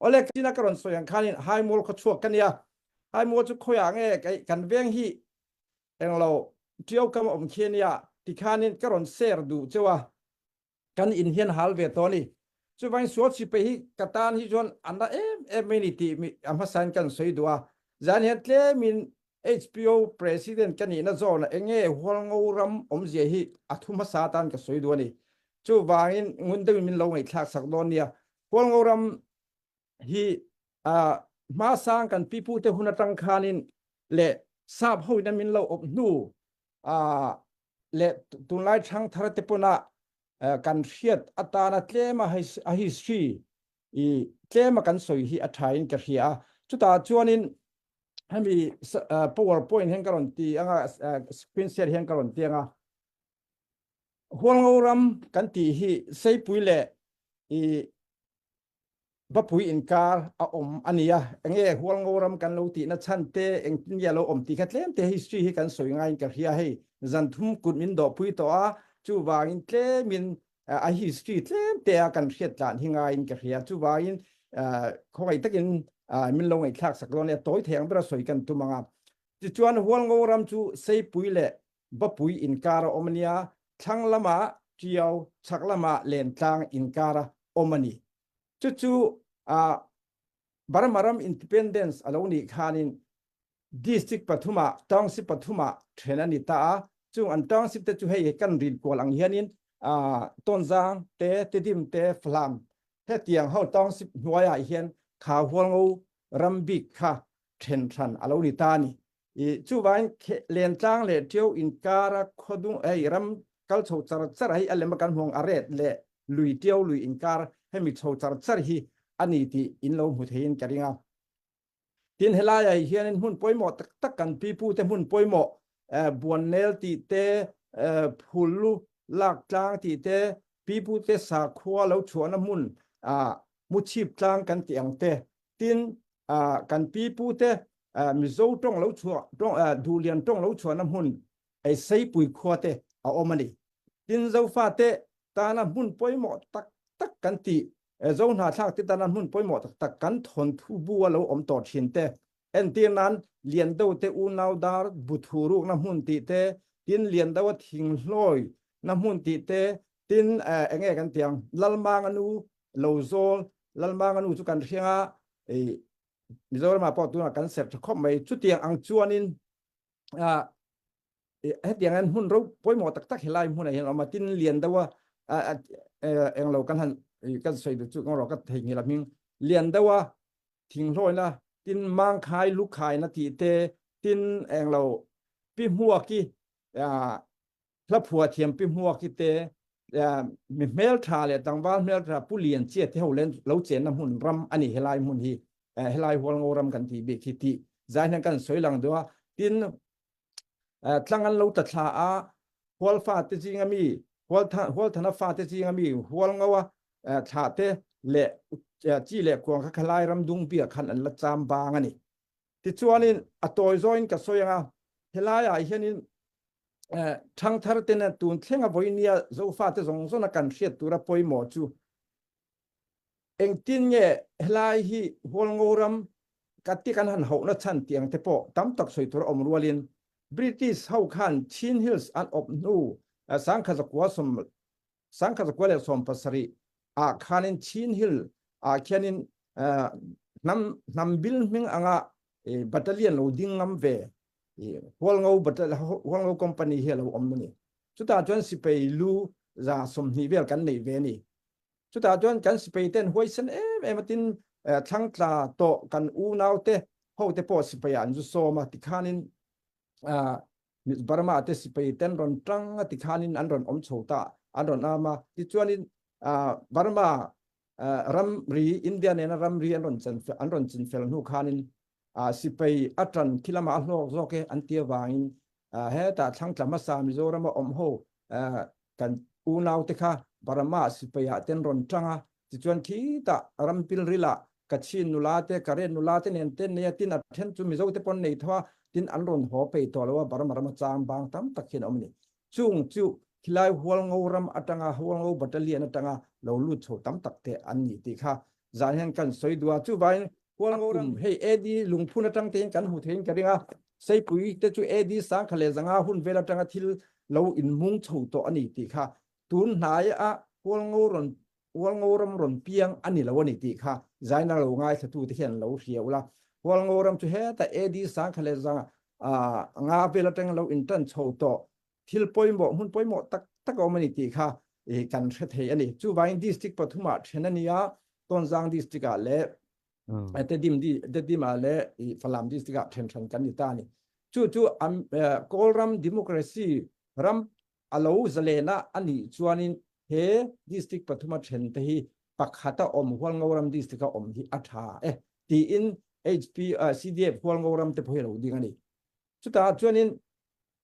Awle tina ka rawn sawi ang khanin Haimual khaw chhuak ka nia. Haimual chu khawiah nge kan veng hi englo Tiau kam a awm khi ania tikhanin ka rawn share duh cheu a. Kan in hian hal ve tawh a ni. Chuvangin sual sipai hi ka tan hi chuan a na em em mai ni tih a hmasain kan sawi duh a. Zan hian tlemin HPO President ka nihna zawnah enge Hualngo ram awmzia hi a thu hmasa atan ka sawi duh a ni. Chuvangin ngun deuhin min lo ngaihthlak sak dawn nia. Hualngo ram hi hmasang kan pipute hun atang khanin leh sap hoin a min lo awp hnu leh tunlai thangthar te pawna kan hriat atana tlema a history i tlema kan sawi hi a thain ka hria a. Chutah chuanin hemi powerpoint hian ka rawn ti anga screen share hian ka rawn ti anga Hualngo ram kan tih hi Seipui leh i Bapui inkar a awm a ni a, enge Hualngo ram kan lo tihna chhan te, engtin nge a lo awm tih kha tlem te history hi kan sawi ngaiin ka hria hei zan thum kut min dawhpui tawh a, chuvangin tlemin a history tlem te a kan hriat tlan hi ngaiin ka hria, chuvangin khawngaih takin min lo ngaihthlak sak dawn a nia, tawi thei ang bera sawi kan tum ang a. Tichuan Hualngo ram chu Seipui leh Bapui inkar a awm a nia, thlang lamah Tiau, chhak lamah Lentlang inkar a awm a ni. Chu chu Burma ram independence a lo nih khanin district pathumah, township pathumah then a ni ta a. Chung an township te chu hei kan rin kual ang hianin Tonzang te, Tedim te, Falam hetiang ho township hnuaiah hian kha Hualngo ram bik kha then hran a lo ni ta a ni. I chuvangin Lentlang leh Tiau inkara khawdung hei ram kal chho char char hei a lema kan hmuang a ret leh lui Tiau lui inkar hemi chho char char hi a ni tih in lo hmu theiin ka ring a. Tin helaiah hianin hmun pawimawh tak tak kan pipu te hmun pawimawh Buannel tih te, Phullu lak tlang tih te, pipu te sakhua lo chhuahna hmun Muchhip tlang kan tih ang te, tin kan pipu te Mizo tawng lo chhuah tawng Duhlian tawng lo chhuahna hmun ei Seipui khua te a awm a ni. Tin Zofa te tana hmun pawimawh tak tak kan tih Zo hnathlak te tana hmun pawimawh tak tak kan thawnthu bu a lo awm tawh thin te entir nan Liando te unau dar buthu rukna hmun tih te tin Liando a thinghlawi na hmun tih te tin enge kan tih ang Lalmanga nu lo zawl Lalmanga nu chu kan hriang a Mizoramah pawh tunah kan serh tha khawp mai. Chutiang ang chuanin hetiang hian hmun ro pawimawh tak tak helai hmunah hian awm a. Tin lian deuh a englo kan han kan sawi duh chu ngawrawh ka theihnghilh a hming. Lian deuh a thinghlawina tin mangkhai lukhaina tih te tin englo pi hmuaki Hla phua thiam pi hmuaki te mi hmeltha leh tlangval hmeltha Pu Lian Chia te ho len lo chenna hmun ram a ni helai hmun hi helai Hualngo ram kan tih bik hi tih zai hian kan sawi lang deuh a. Tin tlang an lo tla thla a Hual fate zinga mi Hualthana fate zinga mi Hualngo a thlah te leh chi leh kuang kha khalai ram dung biak khan an la cham bang a ni. Tichuanin a tawi zawin ka sawi ang a, helaiah hianin Thangthar tena tun thlenga vawinia Zofate zawng zawna kan hriat tura pawimawh chu engtin nge helai hi Hualngo ram ka ti kan han hauhna chhan tih ang te pawh tam tak sawi tur a awm rualin British ho khan Chin Hills an awp hnu 1917 ah khanin Chin Hill ah khianin hnam hnam bil hming anga battalion lo ding ngam ve Hualngo Hualngo company hi a lo awm a ni. Chutah chuan sipai lu 20 vel kan nei ve a ni. Chutah chuan kan sipai ten huaisen em em a tin thlang tla tawh kan unau te ho te pawh sipai ah an zu sawm a tikhanin Burma te sipai ten rawn tang a tikhanin an rawn awm chho ta an rawn am a tichuanin Burma ramri India nena ramri an rawn an rawn chinfel hnu khanin sipai a ṭan khi lamah a hlawk zawk e an ti avangin hetah thlangtla hmasa Mizorama awm ho kan unaute kha Burma sipaiah ten rawn ṭang a, tichuan khitah rampilrilah Kachin nula te Karen nula te nen ten nei a, tin a ṭhen chu Mizo te pawn nei tho a, tin an rawn haw peih tawh lo a, Burma rama chang bang tam tak hian a awm a ni. Chung chu khilai Hualngo ram aṭanga Hualngo Battalion aṭanga lo lut chho tam tak te an ni tih kha. zan hian kan sawi duh a. Chuvangin Hualngoram hei AD lungphun atang te hian kan hmu theiin ka ring a, Seipui te chu AD 1000 leh 500 hun vel atanga thil lo inmung chho tawh a ni tih kha tun hnaia Hualngo rawn Hualngoram rawn piang a ni lo a ni tih kha zaina lo ngaithlatute hian an lo hria ula. Hualngoram chu heta AD 1000 leh 500 vel atanga lo intan chho tawh thil pawimawh, hmun pawimawh tak tak a awm a ni tih kha kan hre thei a ni. Chuvangin district pathumah then a ni a, Tonzang district-ah leh Tedim Tedim-ah leh Falam district-ah then hran kan ni ta a ni. Chu chu Kawlram democracy ram a lo zalena a nih chuanin he district pathuma then te hi pakhata awm Hualngoram district-a awm hi a tha e tiin HP CDF Hualngoram te pawh hi a lo ding a ni. Chutah chuanin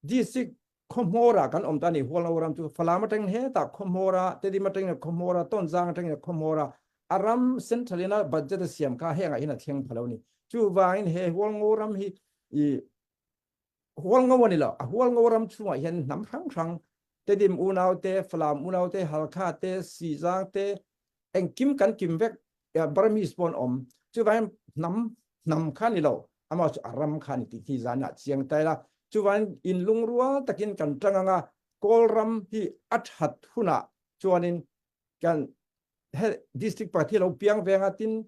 District khawhmawrah kan awm ta ni Hualngo ram chu Falam atangin hetah khawhmawra Tedim atangin khawhmawra Tonzang atangin khawhmawra a ram central ina budget a siam kha hengah hian a thleng pha lo ni. Chuvangin he Hualngo ram hi i Hualngo a ni lo a Hualngo ram chhungah hian hnam hrang hrang Tedim unau te Falam unau te Halkha te Sizang te engkim kan kim vek Burmese pawh an awm. Chuvangin hnam hnam kha ni lo, amah chu a ram kha ni tih khi zanah chiang ta ila. Chuvangin inlungrual takin kan tang anga Kawl ram hi a that hunah chuanin kan he district pakhat hi lo piang ve anga tin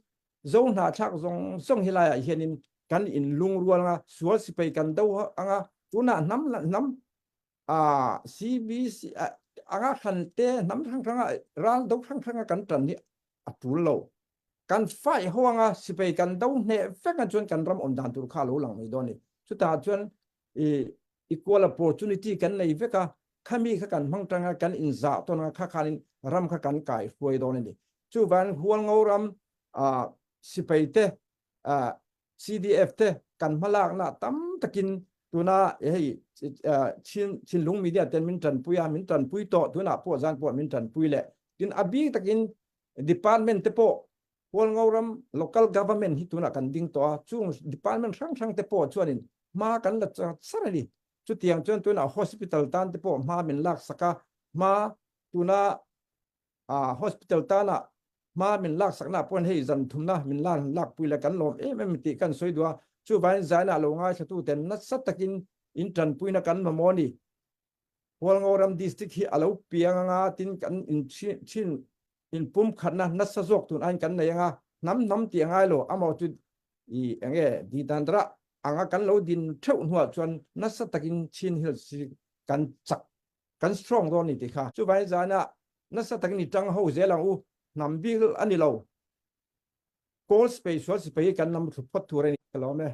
zo hnahthlak zawng zawng hi laiah hianin kan inlungrual anga sual sipai kan do anga tunah hnam hnam a CBC anga hran te hnam hrang hranga ral do hrang hranga kan tan hi a tul lo. Kan fight ho anga sipai kan do hneh vek a chuan kan ram awm dan tur kha lo lang mai dawn ni. Chutah chuan i equal opportunity kan nei vek a, khami kha kan hmang tanga kan inzah tawn anga kha khanin ram kha kan kai hruai dawn a ni. Chuvan Hualngo ram sipai te CDF te kan hmalakna tam takin tuna hei Chin Chinlung media ten min tanpui a min tanpui tawh tunah pawh zan pawh min tanpui leh tin a bik takin department te pawh Hualngo ram local government hi tunah kan ding tawh a chung department hrang hrang te pawh chuanin hma kan la char char a ni chutiang chuan tunah hospital tan te pawh hma min lak sak a hma tuna a hospital tana hma min lak sakna pawhin hei zan thumna min la lak pui la kan lawm em em tih kan sawi duh a chuvangin zaina lo ngaithlatu ten nasa takin in tanpuina kan mamawh a ni. Hualngoram district hi a lo piang anga tin kan in thin in pumkhatna nasa zawk tun aiin kan nei anga hnam hnam tih a ngai lo amaw chu i enge didandra anga kan lo din theuh hnuah chuan nasa takin Chin Hills hi kan chak kan strong dawn ni tih kha. Chuvangin zanah nasa takin i tang ho zel ang u, hnam bil a ni lo. Kawl sipai sual sipai hi kan lam thlu phawt tur a ni. Ka lawm e.